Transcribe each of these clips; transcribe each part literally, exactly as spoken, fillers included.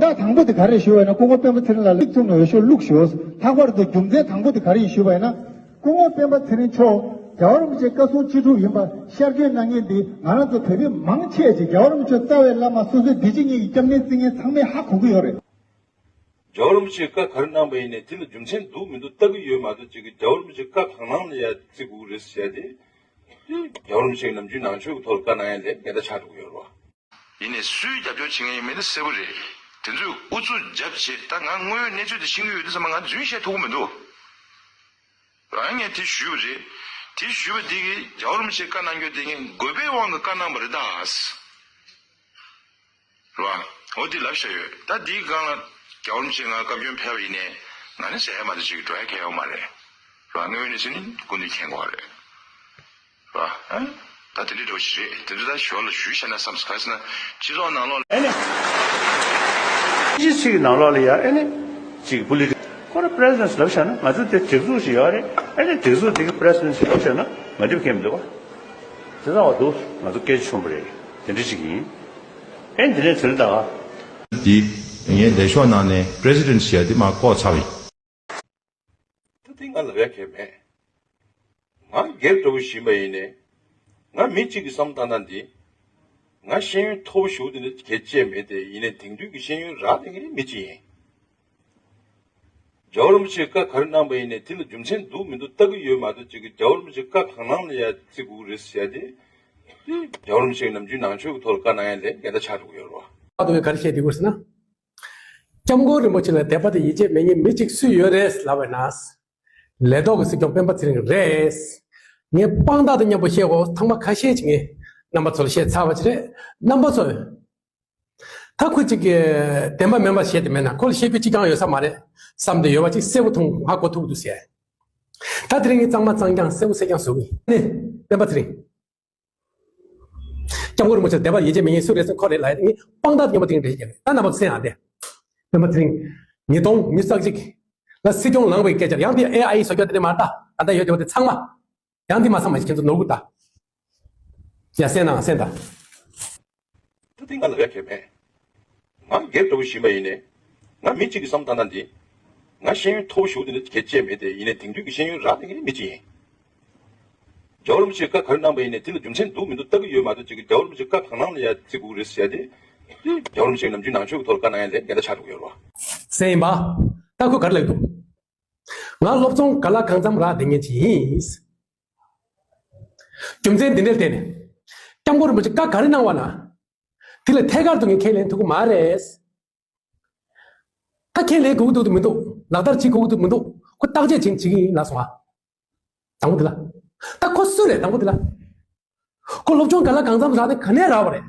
ད་དང་པོ་དེ་ག་རེ་ཞུ་བ་ཡིན་ན། སྐུ་ངོ་སྤེན་པ་ཚེ་རིང་ལགས་ལ་ཚིག་ཐུང་ནས་འོས་ཤོག་བླུགས་ཞུ། ལྷག་པར་དུ་རྒྱུ་མཚན་དང་པོ་དེ་ག་རེ་ཡིན་ཞུ་བ་ཡིན་ན། སྐུ་ངོ་སྤེན་པ་ཚེ་རིང་མཆོག་རྒྱལ་བ་རིན་པོ་ཆེའི་བཀའ་གསུང་ཅི་སྒྲུབ་ཡིན་པ་ཤར་བསྐྱོད་གནང་མཁན་འདི་ང་རང་ཚོ་བོད་མི་མང་ཆེ་ཅིག་རྒྱལ་བ་རིན་པོ་ཆེ་རྩ་བའི་བླ་མ་སོ་སོའི་འདི་ཕྱི་གཉིས་ཀྱི་སྐྱབས་གནས་བརྩི་མཁན་ཚང་མས་ཧ་གོ་གི་ཡོད་རེད། རྒྱལ་བ་རིན་པོ་ཆེས་བཀའ་ག་རེ་གནང་པ་ཡིན་ནའི་དེ་ལ་རྒྱུ་མཚན་འདུག་མི་འདུག་ལྟ་གི་ཡོད་མ་གཏོགས། ཅིག་གི་རྒྱལ་བ་རིན་པོ་ཆེ་བཀའ་གང་གནང་ལ་ཡ་བརྩི་དགོས་ཀྱི་རེད་ཟེར་ཡ་དེ། དེ་རྒྱལ་བ་རིན་པོ་ཆེ་གི་ནམ་རྒྱུན་ནང་ཆོས་ཀྱི་ཐོག་ལ་བཀའ་གནང་ཡ་ལས་ངན་པ་ཆགས་འགྲོ་གི་ཡོད་རེད་བ། ཡིན་ནའི་སུས་རྒྱབ་སྐྱོར་བྱེད་མཁན་ཡིན་མིན་དེ་གསལ་པོ་རེད། དེ་ཚོས་ཨུ་ཚུགས་རྒྱབ་བྱས། ད་ང་དངོས་ཡོད་གནས་ཚུལ་དེ་ཤེས་ཀྱི་ཡོད་དུས་ཙམ་པ་ང་རྫུན་བཤད་ཐུབ་ཀྱི་མི་འདུག་རང་ངས་དེ་ཞུས་པ་རེད། དེ་ཞུས་པ་དེ་གིས་རྒྱལ་བ་རིན་པོ་ཆེས་བཀའ་གནང་རྒྱུ་དེ་ངས་དགོས་པའི་དབང་གིས་བཀའ་གནང་པ་རེད་ད། རེད་བ། འོ་དེ་ལབ་བཞག་ཡོད། ད་དེའི་སྒང་ལ་རྒྱལ་བ་རིན་པོ་ཆེ་ང་བཀའ་བཀྱོན་ཕེབས་པ་ཡིན་ནའི་ང་ནི་ཟེར་ཡ་མ་གཏོགས་ཅིག་འགྲོ་ཡ་གང་ཡང་ཡོད་མ་རེད། རེད་བ། དངོས་ཡོད་གནས་ཚུལ་ནི་སྐུ་མདུན་མཁྱེན་གྱི་ཡོད་རེད། རེད་བ། ཨ། ད་དེ་འདྲའི་འགྲོ་ཞིག་རེད། དེ་ཚོ་ད་ཞོར་ལ་ཞུས་བཤད་ན་བསམ་སོང་། ག་རེ་ཟེར་ན་སྤྱི་ཚོགས་ནང་ལོགས་ལ་ཨེ་ནས་ཅི་ཞིག་གི་ནང་ལོགས་ལ་ཡ་ཨེ་ནས་ཅིག་པོ་ལི་ཊི་ཁོ་ར་པི་རེ་སི་ཌེན་ཊི་ལབ་བཞག་ན་ང་ཚོ་དེ་སྒྲིག་འཛུགས་ཤིག་ཡོད་རེད། ཨེ་ནས་སྒྲིག་འཛུགས་དེ་གི་པི་རེ་སི་ཌེན་ཊི་ཞིག་ལབ་བཞག་ན་ང་འགྲིག་གི་མི་འདུག་བ། དེ་ཚང་མ་འདུག་ང་ཚོ་སྐད་ཆ་ཆུང་པོ་རེད། དེ་འདྲ་ཞིག་ཡིན། ཨེ་འདི་ནས་ཚུར་ད། འདི་ངའི་ལས་ཤོག་ནང་ནས་པི་རེ་སི་ཌེན་ཊི་ཞེས་འདི་མར་བཀོག་ཚར་བ་ཡིན། ད་དེ་ང་ལབ་ཡ་གང་ཡང་མེད། ང་སྒེར་འདྲ་བོ་ཞིག་ཡིན་པ་ཡིན་ནའི། ང་མི་གཅིག་གི་བསམ་བློ་བཏང་ན་འདི། ང་ཤེས་ཡོན་མཐོ་པོ་ཞེ་པོ་དེ་འདྲ་གལ་ཆེ་མེད་དེ། ཡིན་ནའི་དེང་དུས་ཀྱི་ཤེས་ཡོན་རག་ལས་མཁན་མི་གཅིག་ཡིན། རྒྱལ་བ་རིན་པོ་ཆེས་བཀའ་ག་རེ་གནང་པ་ཡིན་ནའི་དེ་ལ་རྒྱུ་མཚན་འདུག་མི་འདུག་ལྟ་གི་ཡོད་མ་གཏོགས། ཅིག་གི་རྒྱལ་བ་རིན་པོ་ཆེས་བཀའ་གང་གནང་ལ་ཡ་བརྩི་དགོས་རེད་ཟེར་ཡ་དེ། རྒྱལ་བ་རིན་པོ་ཆེས་ནམ་རྒྱུན་ནང་ཆོས་ཀྱི་ཐོག་ལ་བཀའ་གནང་ཡ་ལས་ངན་པ་ཆགས་འགྲོ་གི་ཡོད་རེད་བ། ཨ་དོ་བས་ག་རེ་བཤད་དེ་དགོས་ཟེར་ན། སྐྱབས་མགོན་རིན་པོ་ཆེ་ལ་དད་པ་དང་ཡིད་ཆེས་མེད་མཁན་མི་གཅིག་སུ་ཡོད་རེད་ལབ་པ་ཡིན་ན། ལས་ཐོག་གི་སྲིད་སྐྱོང་སྤེན་པ་ཚེ་རིང་རེད། ངས་དཔང་རྟགས་དང་མཉམ་པོ་བཤད་འོ། ཐེངས་མ་ཁ་ཤས་ཅིག་ངས་རྣམ་པ་ཚོར་བཤད་ཚར་བ་ཅིག་རེད། རྣམ་པ་ཚོ། ད་ཁོ་གཅིག་གིས་བདེན་པ་མིན་པ་བཤད་དེ་མེད་ན་ཁོ་ལ་བཤད་རྒྱུ་གཅིག་ཀྱང་ཡོད་ས་མ་རེད་བསམ་སྟེ། ཡོད་པ་གཅིག་གསལ་པོ་མཐོང་ཧ་གོ་ཐུབ་འདུག་ཟེར། ད་དེ་རིང་ངས་གཙང་མ་གཙང་རྐྱང་གསལ་པོ་གསལ་རྐྱང་བཟོ་གི་ཡིན། ནི་སྤེན་པ་ཚེ་རིང་། སྐྱབས་མགོན་རིན་པོ་ཆེ་དད་པ་ཡིད་ཆེས་མེད་མཁན་སུ་རེད་ཟེར་ཁོ་རེད་ལབ་ཡ་དེ་ངས་དཔང་རྟགས་ཀྱི་མཉམ་པོ་དེ་རིང་འགྲེལ་བཤད་རྒྱག་གི། ད་རྣམ་པ་ཚོ་གསན་ཨ་དེ། སྤེན་པ་ཚེ་རིང་། ཉིས་སྟོང་ཉི་ཤུ་རྩ་གཅིག་ལ་སྲིད་སྐྱོང་ལངས་པའི་སྐད་ཆ་ཡང་དེ་ཨེ་ཨའི་བཟོ་རྒྱུ་དེ་འདྲ་མ་རེད་ད། ད་ལྟ་ཡོད་དེ་བ་དེ་ཚང་མ། ཡང་འདི་མ་ཚང་མ་ཁྱེད་ཚོ་ནོར་གི་ད། ཡ་གསན་དང་གསན་དང་། ད་འདི་ང་ལབ་ཡ་གང་ཡང་མེད། ང་སྒེར་འདྲ་བོ་ཞིག་ཡིན་པ་ཡིན་ནའི། ང་མི་གཅིག་གི་བསམ་བློ་བཏང་ན་འདི། ང་ཤེས་ཡོན་མཐོ་པོ་ཞེ་པོ་དེ་འདྲ་གལ་ཆེ་མེད་དེ། ཡིན་ནའི་དེང་དུས་ཀྱི་ཤེས་ཡོན་རག་ལས་མཁན་མི་གཅིག་ཡིན། རྒྱལ་བ་རིན་པོ་ཆེས་བཀའ་ག་རེ་གནང་པ་ཡིན་ནའི་དེ་ལ་རྒྱུ་མཚན་འདུག་མི་འདུག་ལྟ་གི་ཡོད་མ་གཏོགས། ཅིག་གི་རྒྱལ་བ་རིན་པོ་ཆེས་བཀའ་གང་གནང་ལ་ཡ་བརྩི་དགོས་རེད་ཟེར་ཡ་དེ། རྒྱལ་བ་རིན་པོ་ཆེས་ནམ་རྒྱུན་ནང་ཆོས་ཀྱི་ཐོག་ལ་བཀའ་གནང་ཡ་ལས་ངན་པ་ཆགས་འགྲོ་གི་ཡོད་རེད་བ། གསན་ཡིན་པ། ད་ཁོས་ག་རེ་ལབ་འདུག་ང་སློབ་སྦྱོང་ག་ལ་གང་འཚམ་རག་བསྡད་མཁན་ཅིག་ཡིན། རྒྱུ་མཚན་འདི་འདྲར་བརྟེན་ནས། སྐྱབས་མགོན་རིན་པོ་ཆེས་བཀའ་ག་རེ་གནང་བ་ན། དེ་ལ་ཐད་ཀར་དུ་ངས་ཁས་ལེན་ཐུབ་ཀྱི་མ་རེད། ད་ཁས་ལེན་དགོས་ཀྱི་འདུག་མི་འདུག་ལག་བསྟར་བྱེད་དགོས་ཀྱི་འདུག་མི་འདུག་ཁོ་བརྟག་དཔྱད་བྱེད་བྱེད་ཀྱི་ཡིན་ལབ་སོང་ཨ། དང་པོ་དེ་ལ། ད་ཁོ་སུ་རེད་དང་པོ་དེ་ལ། ཁོ་སློབ་སྦྱོང་ག་ལ་གང་འཚམ་རག་ནས་ག་ནས་རག་པ་རེད།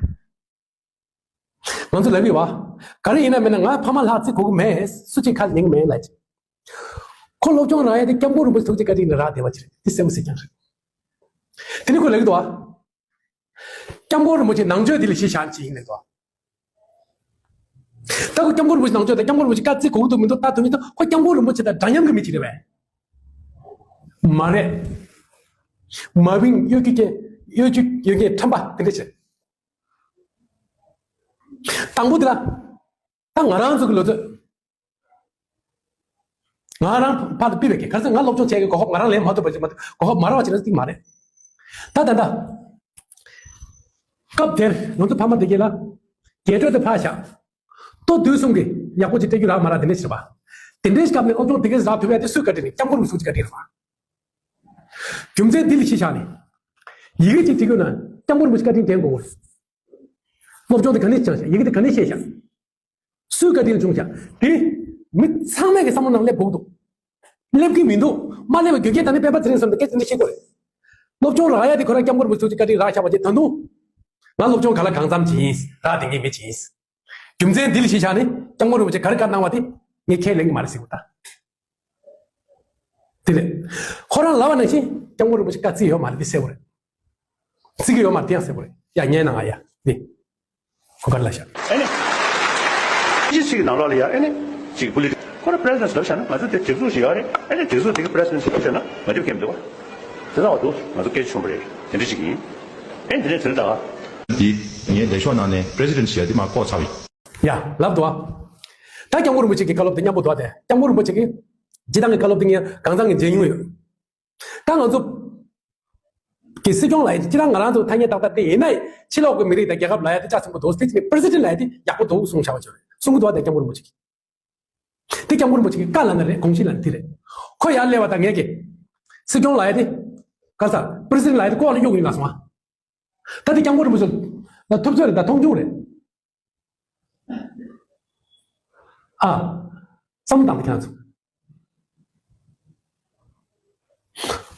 ང་ཚོ་ལབ་ཡོད་བ། ག་རེ་ཡིན་ན་མིན་ན་ང་ཕ་མ་ལྷག་བརྩི་དགོས་ཀྱི་མེད། སུ་གཅིག་ཁ་ལ་ཉན་གྱི་མེད་ལབ་ཅིག་ཁོ་སློབ་སྦྱོང་རག་ཡ་དེ་སྐྱབས་མགོན་རིན་པོ་ཆེ་ཐུགས་རྗེ་བཀའ་དྲིན་ལ་རག་བསྡད་པ་ཅིག་རེད། དེ་གསལ་པོ་གསལ་རྐྱང་རེད། དེ་ནི་ཁོས་ལབ་ཀྱི་འདུག་བ། སྐྱབས་མགོན་རིན་པོ་ཆེ་ནང་ཆོས་འདི་ལ་གཞི་བཞག་ཅིག་ཡིན་ནས་འདུག་ད་ཁོ་སྐྱབས་མགོན་རིན་པོ་ཆེ་ནང་ཆོས་དང་སྐྱབས་མགོན་རིན་པོ་ཆེ་བཀའ་བརྩི་དགོས་ཀྱི་འདུག་མི་འདུག་ལྟ་ཐུབ་མི་འདུག་ཁོ་སྐྱབས་མགོན་རིན་པོ་ཆེ་དང་འདྲ་མཉམ་གྱི་མི་ཅིག་རེད་པས། མ་རེད། མ་བིང་གཡོ་སྒྱུ་ཅན། གཡོ་སྒྱུ་ཡོད་མཁན་ཁྲམ་པ་དེ་འདྲ་བྱས། དང་པོ་དེ་ལ། ད་ང་རང་ཚོ་གི་ལོ་ཚོད། ང་རང་ཕར་དུ་ཕུད་པའི་གི་ག་རེ་ཟེར། ང་སློབ་སྦྱོང་བྱས་ཀྱི་གོ་སྐབས་ང་རང་ལེན་མ་ཐུབ་པ་ཅིག་མ་གཏོགས་གོ་སྐབས་མ་རག་པ་ཅིག་ལ་སྟེང་མ་རེད། ད་ད་ལྟ། སྐབས་དེར་ང་ཚོ་ཕ་མ་དེ་གས་ལ། རྒྱས་སྤྲོས་དེ་ཕར་བཞག་ལྟོ་དུས་གསུམ་གྱི་ཡག་པོ་ཅིག་སྤྲད་རྒྱུ་རག་མ་རག་དེ་འདྲ་ཞིག་རེད་པ། དེ་འདྲའི་སྐབས་ནས་སློབ་སྦྱོང་དེ་གས་རག་ཐུབ་ཡ་དེ་སུའི་བཀའ་དྲིན་རེད། སྐྱབས་མགོན་རིན་པོ་ཆེའི་བཀའ་དྲིན་རེད་པ། རྒྱུ་མཚན་འདི་ལ་གཞི་བཞག་ནས། ཡི་གེ་གཅིག་བྲིས་དགོས་ན་སྐྱབས་མགོན་རིན་པོ་ཆེའི་བཀའ་དྲིན་དྲན་དགོས། སློབ་སྦྱོང་དེ་ག་ནས་བྱུང་ཤག་ཡི་གེ་དེ་ག་ནས་ཤེས་ཤག་སུའི་བཀའ་དྲིན་བྱུང་ཤག་དེ་མི་ཚང་མས་ཀྱི་བསམ་བློ་ནང་སླེབས་དགོས་འདུག་སླེབས་ཀྱི་མི་འདུག་མ་སླེབས་པའི་རྒྱུ་རྐྱེན་ད་ནི་སྤེན་པ་ཚེ་རིང་ཟེར་འདི་སྐད་ཆ་འདི་བཤད་དགོས་རེད། སློབ་སྦྱོང་རག་ཡ་དེ་ཁོ་རང་སྐྱབས་མགོན་རིན་པོ་ཆེ་ཐུགས་རྗེ་བཀའ་དྲིན་རག་ཤག་པ་ཅིག་ད་དུང་། ང་སློབ་སྦྱོང་ག་ལ་གང་འཚམ་བྱེད་ཡིན། རག་བསྡད་མཁན་མི་ཅིག་ཡིན། རྒྱུ་མཚན་འདི་ལ་གཞི་བཞག་ནས་སྐྱབས་མགོན་རིན་པོ་ཆེ་ག་རེ་བཀའ་གནང་བ་དེ་ངས་ཁས་ལེན་གྱི་མ་རེད་ཟེར་དགོས་ད། དེ་ལས། ཁོ་རང་ལབ་པ་ནང་བཞིན་སྐྱབས་མགོན་རིན་པོ་ཆེ་བཀའ་བརྩི་ཡོད་མ་རེད་དེ་གསལ་པོ་རེད། བརྩི་གི་ཡོད་མ་རེད་དེ་ཡང་གསལ་པོ་རེད། ཡ་ཉན་ན་ང་ཡ་འདི། ཁོ་ག་རེ་ལབ་ཤག་ཨེ་ནི། ཅི་ཞིག་ནང་ལོགས་ལ་ཡ་ཨེ་ནི། ཅིག་པུ་ལི། ཁོ་ར་པི་རེ་སི་ཌེན་ཊི་ལབ་བཞག་ན་ང་ཚོ་དེ་སྒྲིག་འཛུགས་ཤིག་ཡོད་རེད། ཨེ་ནི་སྒྲིག་འཛུགས་དེ་གི་པི་རེ་སི་ཌེན་ཊི་ལབ་བཞག་ན་ང་འགྲིག་གི་མི་འདུག་བ། དེ་ལྟ་བ་འདུག་ང་ཚོ་སྐད་ཆ་ཆུང་པོ་རེད། དེ་འདྲ་ཞིག་ཡིན། ཨེ་འདི་ནས་དེ་ལྟ་བ། འདི་ངའི་ལས་ཤོག་ནང་ནས་པི་རེ་སི་ཌེན་ཊི་ཞེས་དེ་མར་བཀོག་ཚར་བ་ཡིན། ཡ་ལབ་འདུག་བ། ད་སྐྱབས་མགོན་རིན་པོ་ཆེ་གི་བཀའ་སློབ་དེ་མཉམ་པོ་འདུག་སྟེ། སྐྱབས་མགོན་རིན་པོ་ཆེ་གི་སྤྱིར་བཏང་གི་བཀའ་སློབ་དེ་ངས་གང་ཚང་གི་མཇལ་མྱོང་ཡོད། ད་ང་ཚོ་གི་སྲིད་སྐྱོང་ལ་ཡིན་སྤྱིར་བཏང་ང་རང་ཚོ་ཐ་སྙད་ཏག་ཏག་དེ་ཡིན་ན་ཕྱི་ལོགས་ཀྱི་མི་རིགས་དང་རྒྱལ་ཁབ་ལ་ཡ་དེ་ལྕགས་ཆེན་པོ་འདུག་དེ་ཅི་ནས་པི་རེ་སི་ཌེན་ལ་ཡ་དེ་ཡག་པོ་འདུག་གསུངས་བཞག་པ་ཅིག་རེད། གསུང་གི་འདུག་བ། དེ་སྐྱབས་མགོན་རིན་པོ་ཆེ་གིས། དེ་སྐྱབས་མགོན་རིན་པོ་ཆེ་གི་བཀའ་ལ་ན་རེད། དགོངས་གཞི་ལ་ན་དེ་རེད། ཁོ་ཡར་སླེབས་པ་དང་ངས་ཀྱི་སྲིད་སྐྱོང་ལ་ཡ་དེ་ག་ས་པི་རེ་སི་ཌེན་ལ་ཡ་དེ་ལྐོག་ལ་གཡུག་གི་ཡིན་ལ་སོང་ཨ། ད་དེ་སྐྱབས་མགོན་རིན་པོ་ཆེ་ལ་ཐུབ་ཚོད་རེད། ད་མཐོང་ཆུང་རེད། ཨ། བསམ་བློ་བཏང་དེ་ཁྱེད་རང་ཚོ།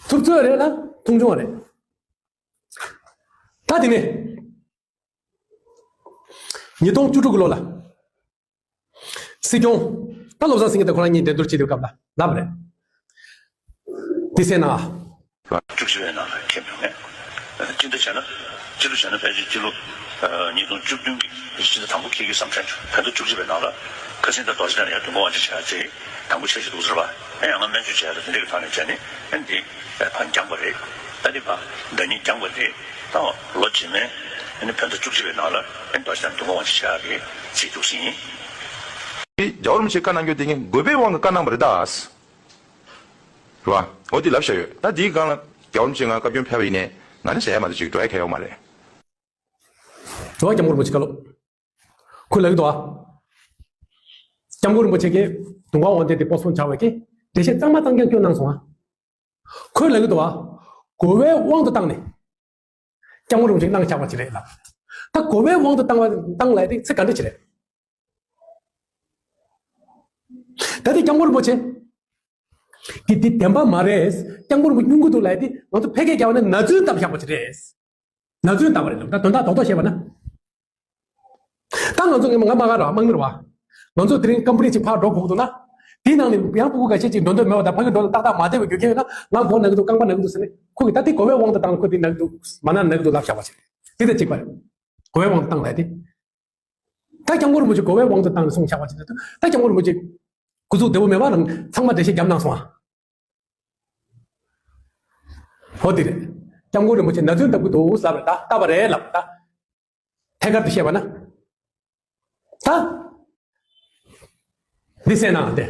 ཐུབ་ཚོད་རེད་ལ་མཐོང་ཆུང་བ་རེད། ད་དེ་ནས་ཉིས་སྟོང་བཅུ་དྲུག་གི་ལོ་ལ་སྲིད་སྐྱོང་ད་བློ་བཟང་སེང་གེ་དང་ཁོ་རང་གཉིས་འགྲན་བསྡུར་བྱེད་དུས་སྐབས་ལ་ལབ་རེད། དེ་སེ་ན། བཅུ་གཅིག་པའི་ནང་ལ་ཁེལ་མྱོང་ངས། སྤྱི་ཟླ་བྱས་ན་སྤྱི་ལོ་བྱས་ན་ཕལ་ཆེར་སྤྱི་ལོ་ཉིས་སྟོང་བཅུ་བདུན་གྱི་སྤྱི་ཟླ་དང་པོ་ཁེལ་གྱི་བསམ་དྲན་བྱུང་། བོད་ཟླ་བཅུ་གཅིག་པའི་ནང་ལ་ཁ་སང་ད་རྡོ་རྗེ་གདན་ལ་ཡང་དུས་འཁོར་དབང་ཆེན་བྱ་ཡག་ཅིག་དང་པོ་འཆར་གཞི་འདུག་ཟེར་བ། ཨེ་ཡང་ང་སྨན་བཅོས་བྱས་ཡག་ལ་དེ་འདྲ་གི་ཐོག་ནས་བྱས་ནས་ཨེ་འདི་ཕར་འགྱངས་པ་རེད། ད་འདི་ཕར་ཟླ་ཉིན་འགྱངས་པ་རེད། ད་ལོ་རྗེས་མའི་ཨེ་ནི་བོད་ཟླ་བཅུ་གཅིག་པའི་ནང་ལ་ཨེ་རྡོ་རྗེ་གདན་དུས་འཁོར་དབང་ཆེན་བྱ་ཡག་གི་ཅིག་འདུག་ཟེར་ཡིན། རྒྱལ་བ་རིན་པོ་ཆེས་བཀའ་གནང་རྒྱུ་དེ་ངས་དགོས་པའི་དབང་གིས་བཀའ་གནང་བ་རེད་ད། རེད་བ། འོ་དེ་ལབ་བཞག་ཡོད། ད་དེའི་སྒང་ལ་རྒྱལ་བ་རིན་པོ་ཆེ་ང་བཀའ་བཀྱོན་ཕེབས་པ་ཡིན་ནའི་ང་ནི་ཟེར་ཡ་མ་གཏོགས་ཅིག་འགྲོ་ཡ་གང་ཡོད་མ་རེད། འགྲོ་བ་སྐྱབས་མགོན་རིན་པོ་ཆེ་བཀའ་སློབ། ཁོས་ལབ་ཀྱི་འདུག་བ། སྐྱབས་མགོན་རིན་པོ་ཆེ་གིས་དུས་འཁོར་དབང་ཆེན་དེ་པོ་སི་པོན་བྱ་བའི་གི་འགྲེལ་བཤད་གཙང་མ་གཙང་རྐྱང་བསྐྱོན་གནང་སོང་བ། ཁོས་ལབ་ཀྱི་འདུག་བ། དགོས་པའི་དབང་དུ་བཏང་ནས། སྐྱབས་མགོན་རིན་པོ་ཆེས་གནང་བཞག་པ་ཅིག་རེད་ལབ། ད་དགོས་པའི་དབང་དུ་བཏང་བ་བཏང་ལབ་དེ་ཚིག་ག་འདྲ་ཅིག་རེད། ད་དེ་སྐྱབས་མགོན་རིན་པོ་ཆེ་གིས་འདི་བདེན་པ་མ་རེད། སྐྱབས་མགོན་རིན་པོ་ཆེ་སྙུང་གི་འདུག་ལབ་དེ་ང་ཚོ་ཕལ་སྐད་རྒྱག་པ་ན་ན་ཚོད་བཏབ་བཞག་པ་ཅིག་རེད། ན་ཚོད་བཏབ་པ་རེད་ལབ། ད་དོན་དག་རྡོག་རྡོག་བཤད་པ་ན། ད་ང་ཚོ་ངས་ང་མ་ག་ར་དམག་མི་རེད་བ། ང་ཚོ་དེ་རིང་ཀམ་པ་ནི་ཅིག་ཕར་འགྲོ་དགོས་འདུག་ན། དེའི་ནང་ནས་ཡང་སྤུ་གུ་འགའ་ཤས་ཅིག་འགྲོ་འདོད་མེད་པ་དང་ཕ་གི་འགྲོ་ལ་ཏག་ཏག་མ་བསྡད་པའི་རྒྱུ་རྐྱེན་ཡོད་ན་ང་མགོ་ན་གི་འདུག་རྐང་པ་ན་གི་འདུག་ཟེར་ནས་ཁོ་གིས་ད་དེ་དགོས་པའི་དབང་དུ་བཏང་ཁོས་དེ་ན་གི་འདུག་མ་ན་ན་གི་འདུག་ལབ་བཞག་པ་ཅིག་རེད། དེ་ད་གཅིག་པ་རེད། དགོས་པའི་དབང་དུ་བཏང་ལབ་དེ། ད་སྐྱབས་མགོན་རིན་པོ་ཆེ་དགོས་པའི་དབང་དུ་བཏང་ནས་གསུངས་བཞག་པ་ཅིག་རེད། ད་སྐྱབས་མགོན་རིན་པོ་ཆེ་སྐུ་གཟུགས་བདེ་པོ་མེད་པ་རང་ཚང་མ་འགྲེལ་བཤད་བརྒྱབ་གནང་སོང་ཨ། འོ་དེ་རེད། སྐྱབས་མགོན་རིན་པོ་ཆེ་ན་ཚོད་བཏབ་ཀྱི་འདུག་ལབ་རེད། ད་བཏབ་པ་རེད་ལབ་ད། ཐད་ཀར་དུ་བཤད་པ་ན། ད། འདི་གསན་ན་དེ།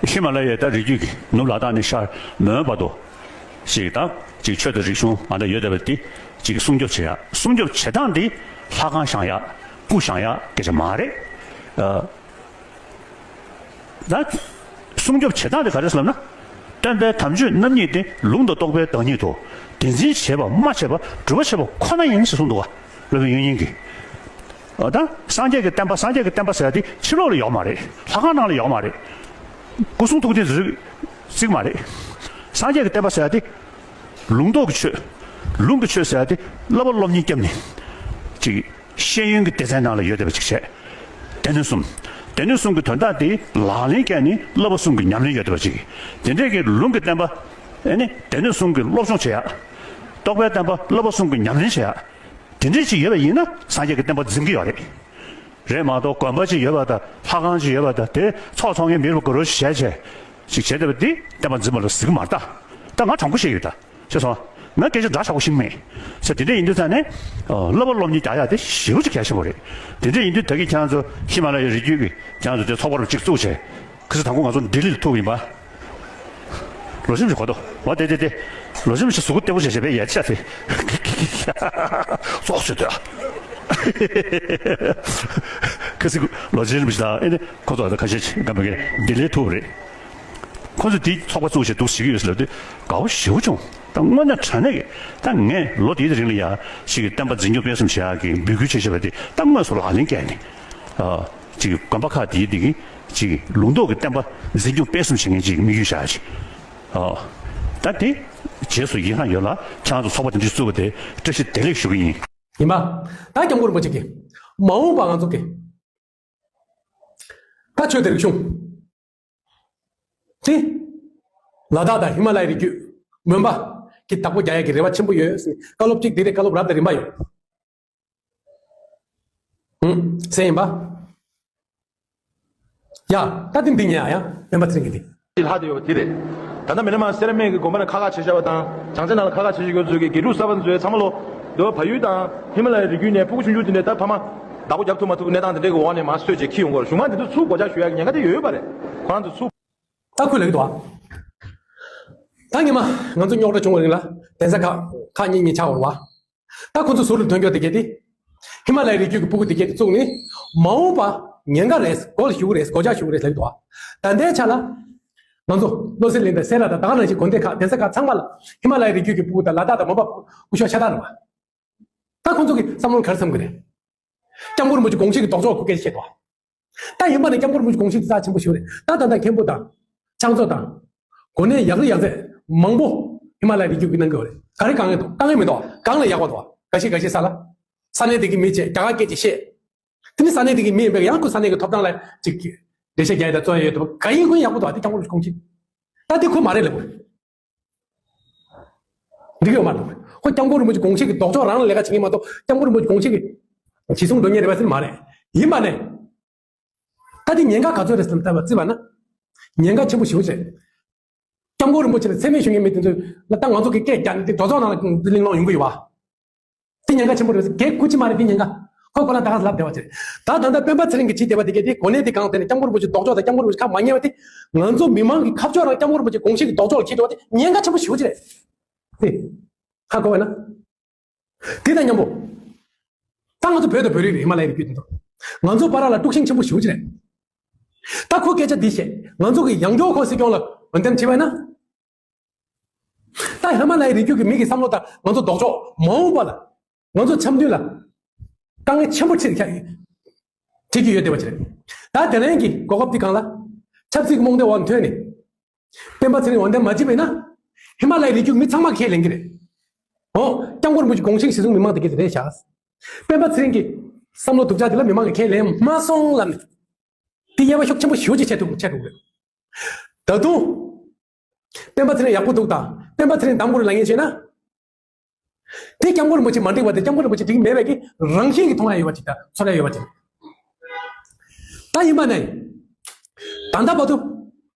ཧི་མ་ལ་ཡའི་ད་རི་རྒྱུད་ཀྱི་ནུབ་ལ་དྭགས་ནས་ཤར་མོན་བར་དུ། ཞིག་དང་ཅིག་ཆོས་དང་རིག་གཞུང་ཨ་འདྲ་ཡོད་བསྡད་པ་དེ་ཅིག་སྲུང་སྐྱོབ་བྱེད་ཡ། སྲུང་སྐྱོབ་བྱེད་སྟངས་འདི་ལྷ་ཁང་བཞེངས་ཡ་སྐུ་བཞེངས་ཡ་སྐད་ཆ་མ་རེད། ཨ། ད་སྲུང་སྐྱོབ་བྱེད་སྟངས་དེ་ག་རེ་ཟེར་ལབ་ན། སྟོན་པའི་དམ་ཆོས་རྣམ་གཉིས་ཏེ། ལུང་དང་རྟོགས་པའི་བདག་ཉིད་དོ། དེ་འཛིན་བྱེད་པ་སྨྲ་བྱེད་པ་སྒྲུབ་པ་བྱེད་པ་ཁོ་ན་ཡིན་ཞེས་གསུངས་འདུག་བ། སློབ་དཔོན་དབྱིག་གཉེན་གྱིས། འོ་ད་སངས་རྒྱས་ཀྱི་བསྟན་པ་སངས་རྒྱས་ཀྱི་བསྟན་པ་ཟེར་ཡ་དེ་ཕྱི་ལོགས་ལ་ཡོད་མ་རེད། ལྷ་ཁང་ནང་ལ་ཡོད་མ་རེད། སྐུ་གསུང་ཐུགས་རྟེན་ཟེར་ཚིག་མ་རེད། སངས་རྒྱས་ཀྱི་བསྟན་པ་ཟེར་ཡ་དེ། ལུང་རྟོགས་ཀྱི་ཆོས། ལུང་གི་ཆོས་ཟེར་ཡ་དེ་བསླབ་པ་སློབ་གཉེར་བརྒྱབ་ནས། ཅིག་ཤེས་ཡོན་གྱི་སྡེ་ཚན་ནང་ལ་ཡོད་བསྡད་པ་ཅིག་བྱས། སྡེ་སྣོད་གསུམ། སྡེ་སྣོད་གསུམ་གྱི་དོན་དག་དེ་ལག་ལེན་བཀལ་ནས་བསླབ་པ་གསུམ་གྱི་ཉམས་ལེན་ཡོད་བསྡད་པ་ཅིག་དེ་འདྲས་ཀྱི་ལུང་གི་བསྟན་པ། ཨེ་ནི་སྡེ་སྣོད་གསུམ་གྱི་སློབ་སྦྱོང་བྱེད་ཡ། རྟོགས་པའི་བསྟན་པ་བསླབ་པ་གསུམ་གྱི་ཉམས་ལེན་བྱེད་ཡ། དེ་འདྲས་ཅིག་ཡོད་པ་ཡིན་ན་སངས་རྒྱས་ཀྱི་བསྟན་པ་འཛིན་གྱི་ཡོད་རེད། རེད་མ་གཏོགས་དགོན་པ་ཅིག་ཡོད་པ་དང་ལྷ་ཁང་ཅིག་ཡོད་པ་དང་དེ་ཚོགས་ཚོགས་མཁན་མི་རུ་དགའ་རོགས་ཤིག་བྱས་བྱས་ཅིག་བྱས་བསྡད་པ་འདི་བསྟན་པ་འཛིན་པ་ལ་ཟེར་གྱི་མ་རེད་ད། ད་ང་དྲང་པོ་བཤད་ཡོད་ད། ཤེས་སོང་། ང་སྐད་ཆ་འདྲ་ཆགས་པོ་ཤེས་མེད། ཟེར་དེ་འདྲ་ཡིན་དུས་ཙང་ནས། བསླབ་པ་སློབ་གཉེར་རྒྱག་ཡག་དེ་ཞེ་པོ་ཅིག་གལ་ཆེན་པོ་རེད། དེ་འདྲ་ཡིན་དུས་ད་གིན་ཁྱེད་རང་ཚོ་ཧི་མ་ལ་ཡའི་རི་རྒྱུད་ཀྱི་ཁྱེད་རང་ཚོ་དེ་ཚོགས་པ་རུ་གཅིག་བཙུགས་བྱས། ཁ་སང་དང་པོ་ང་ཚོ་ལྡི་ལི་ལ་ཐུག་ཡིན་པ། ལོ་གཞོན་ཞིག་གོ་ཐོ། འོ་དེ་དེ་དེ། ལོ་གཞོན་ཞིག་གཟུགས་པོ་བརྟན་པོ་བྱས་བྱས་པས་ཡ་ཆ་དེ། ཙོག་ཟེར་དུས། ཁ་སང་ལོ་གཞོན་ཞིག་དང་ཨེ་ནི་ཁོ་ཚོ་ད་ཁ་ཤས་ཅིག་སྐམ་པ་གི་ལྡི་ལི་ཐུག་པ་རེད། ཁོ་ཚོ་དེ་ཚོགས་པ་བཙུགས་བྱས་འདུག་ཟེར་གྱི་ཡོད་ཟེར་ལབ་དུས་དགའ་པོ་ཞེ་པོ་བྱུང་། ད་དངོས་གནས་དྲང་གནས་ཀྱི་ད་ངས་ལོ་དེའི་རིང་ལ་ཡ་ཞིག་གི་བསྟན་པ་འཛིན་སྐྱོང་སྤེལ་གསུམ་བྱེད་ཡག་གི་འབོད་སྐུལ་བྱེད་བཞིན་པ་དེ་ད་དངོས་སུ་ལག་ལེན་བཀལ་ནས། ཨ། ཅིག་གི་དགོན་པ་ཁག་དེའི་དེ་གི་ཅིག་གི་ལུང་རྟོགས་ཀྱི་བསྟན་པ་འཛིན་སྐྱོང་སྤེལ་གསུམ་བྱེད་མཁན་ཅིག་དམིགས་ཡུལ་བཞག་ཅིག་ཨ། ད་དེ་རྗེས་སུ་ཡི་རང་ཡོད་ལ་ཁྱེད་རང་ཚོ་ཚོགས་པ་དེ་འདྲ་བཙུགས་པ་དེ་བཀྲ་ཤིས་བདེ་ལེགས་ཞུ་གི་ཡིན། ཡིན་པ། ད་སྐྱབས་མགོན་རིན་པོ་ཆེ་གིས་མ་འོངས་པ་ང་ཚོ་གི་ད་ཆོས་དང་རིག་གཞུང་། དེ། ལ་དྭགས་དང་ཧི་མ་ལ་ཡའི་རི་རྒྱུད། མོན་པ། གི་བདག་པོ་རྒྱག་ཡག་གི་རེ་བ་ཆེན་པོ་ཡོད། བཀའ་སློབ་གཅིག་འདི་རེད། བཀའ་སློབ་རབ་དང་རིམ་པ་ཡོད། ཧུམ། ཟེར་ཡིན་པ། ཡ། ད་དེ་འདི་ཉན་ཡ་ཡ། སྨན་པ་ཚེ་རིང་གི་འདི། ལྷག་དེ་ཡོད་པ་དེ་རེད། ད་ལྟ་མི་ན་མ་སེ་ར་སྨད་ཀྱི་དགོན་པ་ནང་ཁག་ཁག་བྱེད་བཞག་པ་དང་། བྱང་རྩེ་ནང་ལ་ཁག་ཁག་བྱེད་བཞིན་ཡོད་ཚོད་ཀྱི་དགེ་ཕྲུག་གསར་པ་ཚོས་ཚང་མ་ལོ། འདི་བ་བལ་ཡུལ་དང་ཧི་མ་ལ་ཡའི་རི་རྒྱུད་ནས་ཕྲུ་གུ་ཆུང་ཆུང་དེ་འདྲ་ད་ཕ་མ། བདག་པོ་རྒྱབ་ཐུབ་མ་ཐུབ་གནས་སྟངས་དེ་འདྲའི་གི་འོག་ནས་མར་གསོད་བྱས་ཁྱེར་ཡོང་གི་ཡོད་རེད། གཞུང་མང་དེ་ཚོ་ཚུར་གོ་ཆ་ཞུ་ཡག་གི་ཉེན་ཁ་དེ་ཡོད་པ་རེད། ཁོ་རང་ཚོ་ཚུར། ད་ཁོས་ལབ་ཀྱི་འདུག་ཨ། ད་ཉི་མ་ང་ཚོ་རྙོག་དྲ་བྱུང་བ་རིང་ལ་གདན་ས་ཁག་ཁག་གཉིས་གཉིས་ཆགས་པ་རེད་བ། ད་ཁོ་ཚོ་ཟུར་ལ་ཐོན་རྒྱུ་དེ་གས་དེ། ཧི་མ་ལ་ཡའི་རི་རྒྱུད་ཀྱི་སྤུ་གུ་དེ་གས་དེ་བཙུགས་ནས་མ་འོངས་པ་ཉེན་ཁ་རེད། གོ་ལ་ཞུ་གི་རེད། གོ་ཆ་ཞུ་གི་རེད་ལབ་ཀྱི་འདུག་ཨ། ད་ལྟའི་ཆ་ལ། ང་ཚོ་བློ་གསལ་གླིང་དང་སེ་ར་དང་ད་ག་ནང་བཞིན་དགོན་སྡེ་ཁག་གདན་ས་ཁག་ཚང་མ་ལ་ཧི་མ་ལ་ཡའི་རི་རྒྱུད་ཀྱི་སྤུ་གུ་དང་ལ་དྭགས་དང་མོན་པ་སྐུ་ཞབས་ཤ་སྟག་རེད་བ། ད་ཁོང་ཚོ་གི་བསམ་བློ་ག་རེ་བསམ་གི་རེད། སྐྱབས་མགོན་རིན་པོ་ཆེ་དགོངས་གཞི་གི་ལྡོག་ཕྱོགས་ཁོ་སྐད་ཆ་བཤད་འདུག་ད་ཡིན་པ་ནི་སྐྱབས་མགོན་རིན་པོ་ཆེ་དགོངས་གཞི་དེ་རྩ་ཆེན་པོ་ཞིག་རེད། ད་ད་ལྟ་མཁན་པོ་དང་། ཕྱག་མཛོད་དང་། གོ་གནས་ཡག་རིགས་ཡག་ཚད་མང་པོ་ཧི་མ་ལ་ཡའི་རི་རྒྱུད་ཀྱི་གནང་གི་ཡོད་རེད། ག་རེ་དཀའ་ངལ་འདུག་དཀའ་ངལ་མི་འདུག་གང་ལ་ཡག་པོ་འདུག་ག་ཤེད་ག་ཤེད་ས་ལ། ས་གནས་དེ་གི་མི་བྱས་རྒྱ་གར་སྐད་ཅིག་བཤད། དེ་ནི་ས་གནས་དེ་གི་མི་ཡིན་པས་ཡང་ཁོ་ས་གནས་ཀྱི་ཐོབ་ཐང་ལ་ཅིག་འགྲེལ་བཤད་རྒྱག་ཡ་དང་རྩོད་ཡ་ཡོད་དུས་ག་ཡིན་ཁོ་ཡག་པོ་འདུག་དེ་སྐྱབས་མགོན་རིན་པོ་ཆེ་དགོངས་གཞི། ད་དེ་ཁོ་མ་རེད་ལབ་དགོས། འགྲིག་ཡོད་མ་འདུག་ཁོ་སྐྱབས་མགོན་རིན་པོ་ཆེ་དགོངས་གཞི་གི་ལྡོག་ཕྱོགས་རང་ལ་ལས་ཀ་བྱེད་ཀྱི་མ་གཏོགས་སྐྱབས་མགོན་རིན་པོ་ཆེ་དགོངས་གཞི་གི་གཞི་བཟུང་འགྲོ་མཁན་རེད་པ་ཟེར་མ་རེད། ཡིན་པ་ནས། ད་དེ་ཉེན་ཁ་ག་ཚོད་རེད་ཟེར་ལབ་བརྩིས་པ་ན། ཉེན་ཁ་ཆེན་པོ་ཞེ་པོ་ཅིག་སྐྱབས་མགོན་རིན་པོ་ཆེ་ལ་མཚན་སྨད་ཞུ་མཁན་མི་དེ་ཚོས་ལ་ད་ང་ཚོ་གི་སྐད་རྒྱག་ནས་དེ་གྲོས་ཚོགས་ནང་ལ་གླེང་སློང་ཡོང་གི་ཡོད་པ། དེ་ཉེན་ཁ་ཆེན་པོ་རེད་ཟེར་གལ་ཁུ་ཅི་མ་རེད། དེ་ཉེན་ཁ་ཁོ་ཁོ་ན་ད་ག་ལབ་བསྡད་པ་ཅིག་ད་ད་ལྟ་སྤེན་པ་ཚེ་རིང་གིས་བྱས་བསྡད་པ་དེ་གས་དེ་གོ་གནས་དེ་གང་དེ་ནས་སྐྱབས་མགོན་རིན་པོ་ཆེ་ལྡོག་ཕྱོགས་དང་སྐྱབས་མགོན་རིན་པོ་ཆེ་ཁ་མ་ཉན་པ་དེ་ང་ཚོ་མི་མང་གི་ཁ་ཕྱོགས་རང་སྐྱབས་མགོན་རིན་པོ་ཆེ་དགོངས་གཞི་གི་ལྡོག་ཕྱོགས་ལ་འཁྱེར་འགྲོ་བ་དེ་ཉེན་ཁ་ཆེན་པོ་ཞེ་པོ་ཅིག་རེད། དེ་ཧ་གོ་བས་ན། དེ་དང་མཉམ་པོ། ད་ང་ཚོ་བོད་དང་བོད་རིགས་རེད། ཧི་མ་ལ་ཡའི་རི་རྒྱུད་དེ་ཚོ། ང་ཚོ་བར་ལ་དཀྲུག་ཤིང་ཆེན་པོ་ཞེ་པོ་ཅིག་རེད། ད་ཁོ་སྐད་ཆ་འདི་བཤད། ང་ཚོ་གི་ཡང་སྐྱོར་ཁོ་སྲིད་སྐྱོང་ལ་འོས་འདེམས་བྱས་པ་ཡིན་ན། ད་ཧི་མ་ལ་ཡའི་རི་རྒྱུད་ཀྱི་མི་གི་བསམ་བློ་དང་ང་ཚོ་ལྡོག་ཕྱོགས་མ་འོངས་པ་ལ། ང་ཚོ་འཆམ་མཐུན་ལ། དཀའ་ངལ་ཆེན་པོ་ཕྱིར་ཁྱབ་ཡོད། འཕྲད་ཀྱི་ཡོད་བསྡད་པ་ཅིག་རེད། ད་དེ་རིང་གི་གོ་སྐབས་འདི་སྒང་ལ། ཆབ་སྲིད་ཀྱི་རྨོངས་དད་འོག་ནས་ཐོན་ནས། སྤེན་པ་ཚེ་རིང་འོས་འདེམས་མ་བྱས་པ་ཡིན་ན། ཧི་མ་ལ་ཡའི་རི་རྒྱུད་མི་ཚང་མ་ཁས་ལེན་གྱི་རེད། འོ། སྐྱབས་མགོན་རིན་པོ་ཆེ་དགོངས་གཞི་གཞི་བཟུང་མི་མང་དེ་གས་དེ་རེད་ཤག་སྤེན་པ་ཚེ་རིང་གི་བསམ་བློ་སྡུག་ཅག་དེ་ལ་མི་མང་གིས་ཁས་ལེན་མ་སོང་ལབ་ནས། དེ་དབྱེ་བ་ཤུགས་ཆེན་པོ་ཞེ་པོ་ཅིག་ཕྱེ་ཐུབ་ཕྱེ་ཐུབ་རེད། ད་དུང་། སྤེན་པ་ཚེ་རིང་ཡག་པོ་འདུག་དང་སྤེན་པ་ཚེ་རིང་གདམ་དགོས་རེད་ལབ་མཁན་བྱས་ན། དེ་སྐྱབས་མགོན་རིན་པོ་ཆེ་མ་འགྲིག་པ་དེ་སྐྱབས་མགོན་རིན་པོ་ཆེ་འགྲིག་མེད་པའི་གི་རང་བཞིན་གྱི་མཐོང་ཡ་ཡོད་པ་ཅིག་དང་ཚོར་ཡ་ཡོད་པ་ཅིག་ད་ཡིན་པ་ནས། ད་ལྟ་བར་དུ།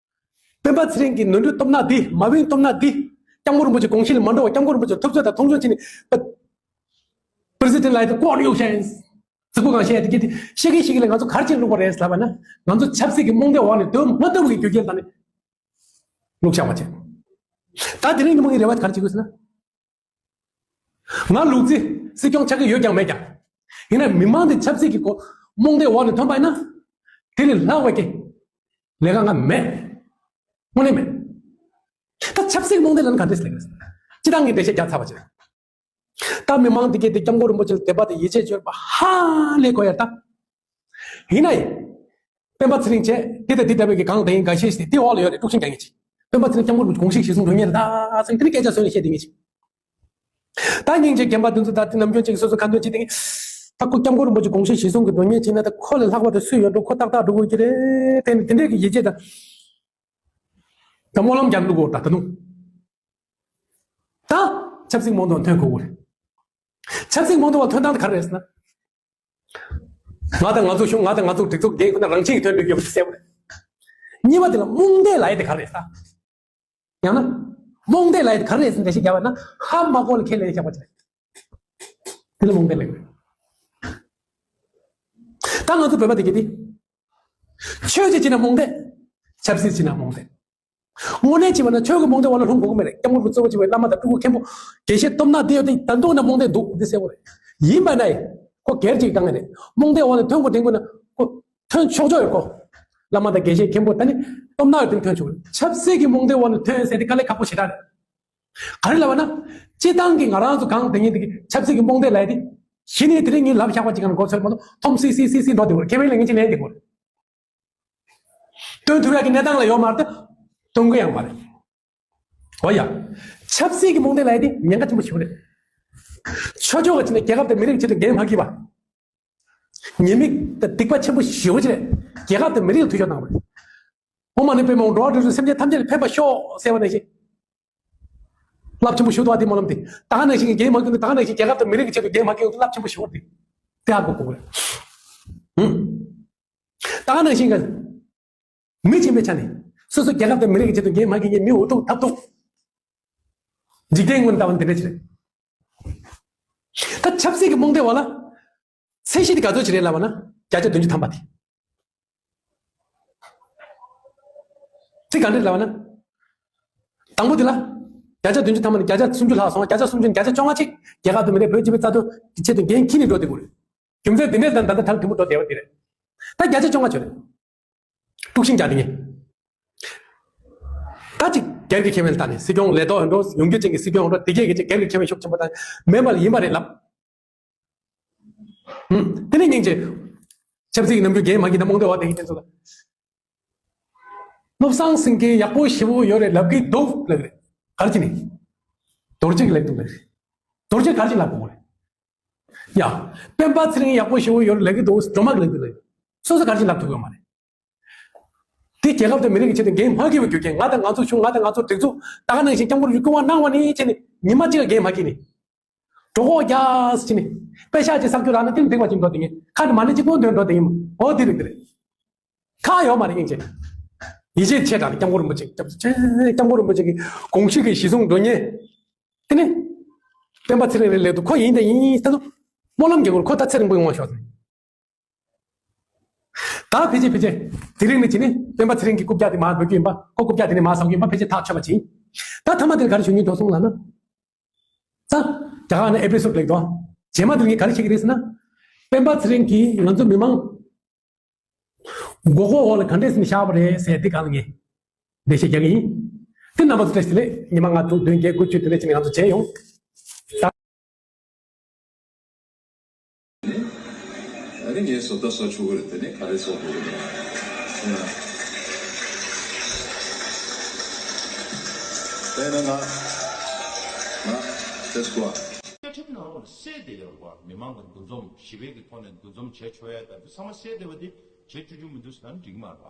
སྤེན་པ་ཚེ་རིང་གི་ནོར་འཁྲུལ་སྟོབས་ན་འདི་མ་བིན་སྟོབས་ན་འདི། སྐྱབས་མགོན་རིན་པོ་ཆེ་དགོངས་གཞི་ལ་མ་འགྲོ་བ་སྐྱབས་མགོན་རིན་པོ་ཆེ་ཐུབ་ཚོད་དང་མཐོང་ཆུང་བྱས་ནས། པ། པི་རེ་སི་ཌེན་ལ་ཡི་ཏི་ཀོ་ནིའུ་ཤན། རྫིག་པོ་གང་བཤད་ཡ་དེ་གི་དེ་ཤེས་ཀྱི་ཤེས་ཀྱི་ལ་ང་ཚོ་ག་རེ་བྱས་བླུགས་པ་རེད་ལབ་པ་ན། ང་ཚོ་ཆབ་སྲིད་ཀྱི་རྨོངས་དད་འོག་ནས་སྡོད་མ་ཐུབ་པའི་རྒྱུ་རྐྱེན་དང་ནི། བླུགས་བཞག་པ་བྱས། ད་དེ་རིང་ཉིན་མོ་ངའི་རེ་བ་ག་རེ་བྱེད་དགོས་ཟེར་ན། ང་ལུག་རྫི་སྲིད་སྐྱོང་ཆགས་ཀྱི་ཡོད་ཀྱང་མེད་ཀྱང་། ཡིན་ན་མི་མང་དེ་ཆབ་སྲིད་ཀྱི་སྒོ་རྨོངས་དད་འོག་ནས་ཐོན་པ་ཡིན་ན། དེ་ལས་ལྷག་པ་ཀྱི་ལས་ཀ་ང་མེད། དངོས་གནས་མེད། ད་ཆབ་སྲིད་རྨོངས་དད་ལ་ནི་ག་འདྲས་ལས་ཀ་རེད། སྤྱི་བཏང་གི་འགྲེལ་བཤད་རྒྱག་ཚར་བ་ཅིག་ད་མི་མང་དེ་གས་དེ་སྐྱབས་མགོན་རིན་པོ་ཆེ་ལ་དད་པ་དང་ཡིད་ཆེས་བྱེད་པ་ཧ་ལས་གོ་ཡ་ད། ཡིན་ན་ཡང་། སྤེན་པ་ཚེ་རིང་བྱས་དེ་དང་དེ་ལྟ་བུའི་གི་གང་དེ་ཡིན་འགའ་ཤས་ཤིག་དེ་འོག་ལ་ཡོད་རེད། དཀྲུག་ཤིང་རྒྱག་མཁན་ཅིག་སྤེན་པ་ཚེ་རིང་སྐྱབས་མགོན་རིན་པོ་ཆེ་དགོངས་གཞི་གཞིར་བཟུང་འགྲོ་མཁན་རེད་ད་ཟེར་དེ་ནི་སྐད་ཆ་བཟོས་ནས་བཤད་བསྡད་མཁན་ཅིག་ད་སྙིང་རྗེ་རྒན་པ་དེ་ཚོ་ད་དེ་ནམ་རྒྱུན་ཅིག་སོ་སོ་ཁ་འདོན་བྱེད་དེ། ད་ཁོ་སྐྱབས་མགོན་རིན་པོ་ཆེ་དགོངས་གཞི་གཞིར་བཟུང་གི་འགྲོ་མཁན་ཅིག་ན་ད་ཁོ་ལས་ལྷག་པ་དེ་སུ་ཡོད་འགྲོ། ཁོ་ཏག་ཏག་འགྲོ་དགོས་ཀྱི་རེད་དེ་ནི་དེ་འདྲས་ཀྱི་ཡིད་ཆེས་དང་། ད་སྨོན་ལམ་རྒྱག་འདུག་གོ་ད་ད་དུང་། ད་ཆབ་སྲིད་རྨོངས་དད་འོག་ཐོན་དགོས་ཀྱི་རེད། ཆབ་སྲིད་རྨོངས་དད་འོག་ཐོན་སྟངས་དེ་ག་རེ་རེད་ཟེར་ན། ང་དང་ང་ཚོ་གཞུང་ང་དང་ང་ཚོ་སྒྲིག་འཛུགས་འགན་ཁུར་ན་རང་བཞིན་གྱིས་ཐོན་འགྲོ་གི་ཡོད་པ་གསལ་པོ་རེད། གཉིས་པ་དེ་ལ་རྨོངས་དད་ལབ་ཡ་དེ་ག་རེ་རེད་ཟེར། ཡང་ན། རྨོངས་དད་ལབ་ཡ་དེ་ག་རེ་རེད་ཟེར་འགྲེལ་བཤད་རྒྱག་པ་ན་ཧ་མ་གོ་ལ་ཁས་ལེན་བཞག་པ་ཅིག་རེད། དེ་ལ་རྨོངས་དད་ལབ་ཡོད། ད་ང་ཚོ་བོད་པ་དེ་གི་དེ། ཆོས་ཀྱི་ཕྱིར་ན་རྨོངས་དད། ཆབ་སྲིད་ཕྱིར་ན་རྨོངས་དད། དངོས་གནས་བྱས་པ་ན་ཆོས་ཀྱི་རྨོངས་དད་འོག་ལ་ལྷུང་དགོས་ཀྱི་མ་རེད། སྐྱབས་མགོན་རིན་པོ་ཆེ་གཙོ་བོ་བྱས་པའི་བླ་མ་དང་སྤྲུལ་སྐུ་མཁན་པོ་དགེ་བཤེས་སྟོབས་ན་དེ་ཡོད་དེ་ད་དུང་ན་རྨོངས་དད་འདུག་འདི་གསལ་པོ་རེད། ཡིན་པ་ན་ཡང་ཁོ་སྒེར་གྱི་དཀའ་ངལ་རེད། རྨོངས་དད་འོག་ནས་ཐོན་དགོས་དྲན་དགོས་ན་ཁོ་ཐོན་ཆོག་ཆོག་ཡོད་ཁོ། བླ་མ་དང་དགེ་བཤེས་མཁན་པོ་ད་ནི་སྟོབས་ན་ཡོད་དེ་ཐོན་ཆོག་ཆབ་སྲིད་ཀྱི་རྨོངས་དད་འོག་ནས་ཐོན་ཟེར་དེ་དཀའ་ལས་ཁག་པོ་ཞེ་དྲག་རེད། ག་རེ་ལབ་པ་ན། སྤྱི་བཏང་གི་ང་རང་ཚོ་གང་དེ་ཉིད་དེ་གི་ཆབ་སྲིད་ཀྱི་རྨོངས་དད་ལབ་ཡ་དེ། གཞི་ནས་དེ་རིང་ངས་ལབ་བཞག་པ་ཅིག་གང་མགོ་ཚོས་མ་གཏོགས་ཐོམ་སི་སི་སི་སི་འགྲོ་དེ་བོར་ཁེ་ཕན་ལེན་མཁན་ཅིག་ལེན་དེ་བོར། སྟོན་ཐུབ་ཡག་གི་གནས་སྟངས་ལ་ཡོད་མ་རེད་དེ། སྟོན་གི་ཡང་མ་རེད། འོ་ཡ། ཆབ་སྲིད་ཀྱི་རྨོངས་དད་ལབ་ཡ་དེ་ཉེན་ཁ་ཆེན་པོ་ཞིག་རེད། ཆོས་ཕྱོགས་ཀྱི་ཆ་ནས་རྒྱལ་ཁབ་དང་མི་རིགས་ཆེད་དུ་འགན་མ་འཁྱེར་བ། ཉེས་དམིགས་དང་སྡིག་པ་ཆེན་པོ་ཞེ་པོ་ཅིག་རེད། རྒྱལ་ཁབ་དང་མི་རིགས་ལ་འཐུས་ཤོར་བཏང་བ་རེད། ཨོཾ་མ་ཎི་པདྨེ་ཧཱུྃ། འགྲོ་བ་རིགས་དྲུག་སེམས་ཅན་ཐམས་ཅད་ལ་ཕན་པར་ཤོག་ཟེར་བ་ནང་བཞིན། རླབས་ཆེན་པོ་ཞིག་འདུག་ཨ་དེ་སྨོན་ལམ་དེ། ད་ག་ནང་བཞིན་གྱི་འགན་མ་འཁྱེར་ན་ད་ག་ནང་བཞིན་རྒྱལ་ཁབ་དང་མི་རིགས་ཀྱི་ཆེད་དུ་འགན་མ་འཁྱེར་ཡོང་དུས་རླབས་ཆེན་པོ་ཞིག་འདུག་དེ་ཧ་གོ་དགོས་རེད། ཧུམ། ད་ག་ནང་བཞིན་གྱི། མི་ཆེན་པོའི་ཆ་ནས་སོ་སོ་རྒྱལ་ཁབ་དང་མི་རིགས་ཀྱི་ཆེད་དུ་འགན་མ་འཁྱེར་མཁན་མི་འུ་ཐུག་ཐབ་ཐུག་འཇིག་རྟེན་ཀུན་ལྟ་བ་འདི་འདྲ་ཞིག་རེད། ད་ཆབ་སྲིད་ཀྱི་རྨོངས་དད་འོག་ལ། ཚད་གཞི་དེ་ག་ཚོད་ཅིག་རེད་ལབ་པ་ན་བརྒྱ་ཆ་བདུན་ཅུ་ཐམ་པ་དེ། ཚིག་ག་འདྲ་ལབ་པ་ན། དང་པོ་དེ་ལ། བརྒྱ་ཆ་བདུན་ཅུ་ཐམ་པ་ནས་བརྒྱ་ཆ་སུམ་ཅུ་ལྷག་སོང་། བརྒྱ་ཆ་སུམ་ཅུ་ནས་བརྒྱ་ཆ་བཅོ་ལྔ་ཅིག་རྒྱལ་ཁབ་ཏུ་མི་རེ་བོད་སྤྱི་པའི་རྩ་དོན་གྱི་ཆེད་དུ་འགན་འཁྱེར་ནས་འགྲོ་བསྡད་དགོས་རེད། རྒྱུ་མཚན་འདི་འདྲས་དང་ད་ལྟ་ཐལ་གྱི་མོ་འགྲོ་བསྡད་པ་དེ་རེད། ད་བརྒྱ་ཆ་བཅོ་ལྔ་བྱོས་རེད། དཀྲུག་ཤིང་རྒྱག་དེ་ངས། ད་ཅིག་སྒེར་གྱི་ཁེ་ཕན་ལ་བལྟས་ནས་སྲིད་སྐྱོང་ལས་ཐོག་འགྲོ་ཡོང་རྒྱུ་ཅན་གྱི་སྲིད་སྐྱོང་འགྲོ་དེ་གས་ཀྱི་ཅིག་སྒེར་གྱི་ཁེ་ཕན་ཤུགས་ཆེན་པོ་དང་མེད་པ་ལ་ཡིན་པ་རེད་ལབ། ཧུམ། དེ་ནས་སྙིང་རྗེ། ཆབ་སྲིད་ཀྱི་ནམ་རྒྱུན་འགན་མ་འཁྱེར་ན་རྨོངས་དད་པ་དེ་ཡིན་དེ་ཚོ་ལ། བློ་བཟང་སེང་གེ་ཡག་པོ་ཞེ་པོ་ཡོད་རེད་ལབ་ཀྱི་འདུག་ལབ་རེད། ག་རེ་བྱས་ནས། རྡོ་རྗེ་གིས་ལབ་འདུག་ལབ་རེད། རྡོ་རྗེ་ག་རེ་བྱས་ལབ་དགོས་རེད། ཡ། སྤེན་པ་ཚེ་རིང་ཡག་པོ་ཞེ་པོ་ཡོད་རེད་ལབ་ཀྱི་འདུག་སྒྲོལ་མ་གིས་ལབ་འདུག་ལབ། སོ་སོ་ག་རེ་བྱས་ལབ་ཐུབ་ཡོད་མ་རེད། དེ་རྒྱལ་ཁབ་དང་མི་རིགས་ཀྱི་ཆེད་དུ་འགན་མ་འཁྱེར་བའི་རྒྱུ་རྐྱེན། ང་དང་ང་ཚོ་གཞུང་། ང་དང་ང་ཚོ་སྒྲིག་འཛུགས། ད་ག་ནང་བཞིན་སྐྱབས་མགོན་རིན་པོ་ཆེ་སྐུ་དབང་གནང་བ་ནས་བྱས་ནས་ཉི་མ་གཅིག་ལ་འགན་མ་འཁྱེར་ནས། གྲོད་ཁོག་རྒྱགས་བྱས་ནས་དཔེ་ཤག་ཅིག་བསགས་རྒྱུ་རག་ན་དེ་ལ་འགྲིག་པ་ཅིག་འགྲོ་དེ་ངས་ཁ་ནས་མ་ཎི་གཅིག་པོ་འདོན་འགྲོ་དེ་ཡིན་མོ། འོ་དེ་རེད་དེ་རེད། ཁག་ཡོད་མ་རེད་སྙིང་རྗེ། ཡིད་ཆེས་ཆེ་དྲགས་སྐྱབས་མགོན་རིན་པོ་ཆེ། སྐྱབས་ཆེ་སྐྱབས་མགོན་རིན་པོ་ཆེ་གི་དགོངས་གཞི་གི་གཞི་བཟུང་འགྲོ་མཁན། དེ་ནས། སྤེན་པ་ཚེ་རིང་རེད་ལབ་འདུག་ཁོ་ཡིན་དང་ཡིན་ཡིན་ཟེར་དུས། སྨོན་ལམ་རྒྱག་དགོས། ཁོ་ད་ཚེ་རིང་པོ་ཡོང་བ་ཤོག་ཟེར། ད་ཕལ་ཆེར་ཕལ་ཆེར་དེ་རིང་ནས་བྱས་ནས་སྤེན་པ་ཚེ་རིང་གི་རྐུབ་བཀྱག་དེ་མར་འབོད་རྒྱུ་ཡིན་པ། ཁོ་རྐུབ་བཀྱག་དེ་ནས་མར་ཟ་རྒྱུ་ཡིན་པ་ཕལ་ཆེར་ཐག་ཆོད་པ་ཅིག་ད་མཐའ་མ་དེར་ག་རེ་ཞུ་སྙིང་འདོད་སོང་ལབ་ན། ད། རྒྱ་གར་ནས་ཨེ་པི་སོད་ལེགས་འདུག་རྗེས་མ་དེར་ངས་ག་རེ་བཤད་ཀྱི་རེད་ཟེར་ན། སྤེན་པ་ཚེ་རིང་གིས་ང་ཚོ་མི་མང་། མགོ་སྐོར་འོག་ལ་ག་འདྲས་ཟིན་བཞག་པ་རེད་ཟེར་དེ་ག་ལ་ངས། འགྲེལ་བཤད་རྒྱག་གི་ཡིན། དེ་རྣམ་པ་ཚོ་བཀྲ་ཤིས་བདེ་ལེགས། ཉི་མ་ལྔ་དྲུག་བདུན་བརྒྱད་དགུ་བཅུ་དེ་འདྲས་བྱས་ནས་ང་ཚོ་མཇལ་ཡོང་། ཨ་ནི་ངའི་བཟོ་ལྟ་བཟོ་ཆོག་གི་རེད། དེ་ནི་ག་རེ་བཟོ་དགོས་ཀྱི་རེད། དེ་ནི་ང་ང་དེ་སྐོར། བཅའ་ཁྲིམས་ནང་ལོགས་ལ་གསལ་བསྡད་ཡོད་རེད་བ། མི་མང་གི་འདུ་འཛོམས་ཞི་བའི་གི་ཐོག་ནས་འདུ་འཛོམས་བྱེད་ཆོག་ཡ་ད་དུ་ཚང་མ་གསལ་བསྡད་པ་དེ་བྱེད་ཆོག་རྒྱུ་མི་འདུག་ཟེར་ན་འགྲིག་གི་མ་རེད་བ།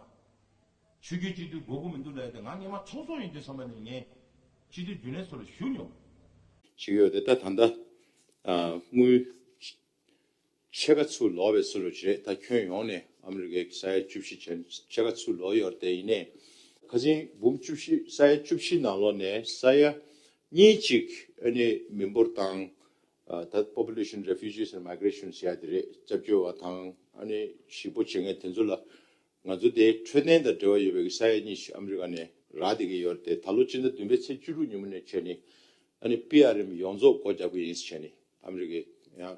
ཆོས་བརྒྱུད་སྤྱི་འཐུས་དགོས་ཀྱི་མི་འདུག་ལབ་ཡ་དེ་ང་སྔོན་མ་ཚོགས་གཙོ་ཡིན་དུས་ཙམ་པ་ནས་ངས་སྤྱི་འཐུས་རྒྱུན་ལས་ཚོ་ལ་ཞུ་མྱོང་། ཞུ་ཡོད་དེ་ད་ད་ལྟ་ཨ་དངུལ་ཕྱེད་ཀ་ཚུར་ལོག་པའི་བཟོ་འདྲ་ཅིག་རེད། ད་ཁྱོན་ཡོངས་ནས་ཨ་མི་རི་ཀའི་ས་ཡ་བཅུ་བཞི་ཅན་ཕྱེད་ཀ་ཚུར་ལོག་ཡོད་རེད་དེ། ཡིན་ནའི་ཁ་སང་འབུམ་བཅུ་བཞི་ས་ཡ་བཅུ་བཞི་ནང་ལོགས་ནས་ས་ཡ་གཉིས་ཅིག་ཨ་ནི་མི་འབོར་དང་། ད་population refugees and migration ཟེར་ཡ་དེ་རེད། སྐྱབས་བཅོལ་བ་དང་ཨ་ནི་གཞིས་སྤོ་བྱེད་མཁན་དེ་ཚོ་ལ། ང་ཚོ་དེ་འཕྲོད་བསྟེན་དང་འབྲེལ་བ་ཡོད་པའི་ས་ཡ་གཉིས་ཤིག་ཨ་མི་རི་ཀ་ནས་རག་བསྡད་ཀྱི་ཡོད་རེད་དེ། ད་ལོ་སྤྱི་ཟླ་བདུན་པའི་ཚེས་བཅུ་དྲུག་ཉིན་མོ་ནས་བྱས་ནས་ཨ་ནི་པི་ཨར་ཨེམ་ཡོངས་རྫོགས་སྒོ་རྒྱག་གི་ཡིན་ཟེར་བྱས་ནས་ཨ་མི་རི་ཀའི་ཡང་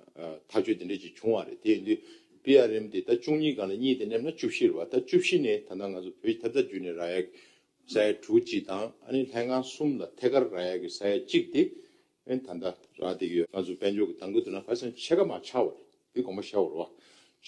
ཐག་གཅོད་དེ་འདྲ་ཅིག་བྱུང་བ་རེད། དེ་ཡིན་དུས་པི་ཨར་ཨེམ་དེ་ད་བཅུ་གཉིས་སྒང་ལ་གཉིས་དེ་མནན་ན་བཅུ་བཞི་རེད་བ། ད་བཅུ་བཞི་ནས་ད་ལྟ་ང་ཚོ་བོད་ཐབས་རྩ་བརྒྱུད་ནས་རག་ཡ་ས་ཡ་དྲུག་ཅིག་དང་ཨ་ནི་ལྷན་ཁང་གསུམ་ལ་ཐད་ཀར་རག་ཡ་གི་ས་ཡ་གཅིག་དེ་ཨ་ནི་ད་ལྟ་རག་བསྡད་ཀྱི་ཡོད། ང་ཚོ་དཔལ་འབྱོར་གྱི་གདམ་ག་དེ་ན་ཁ་སང་ཕྱེད་ཀ་མ་ཆག་པ་རེད། དེ་དགོངས་པ་བཞག་པ་རེད་བ།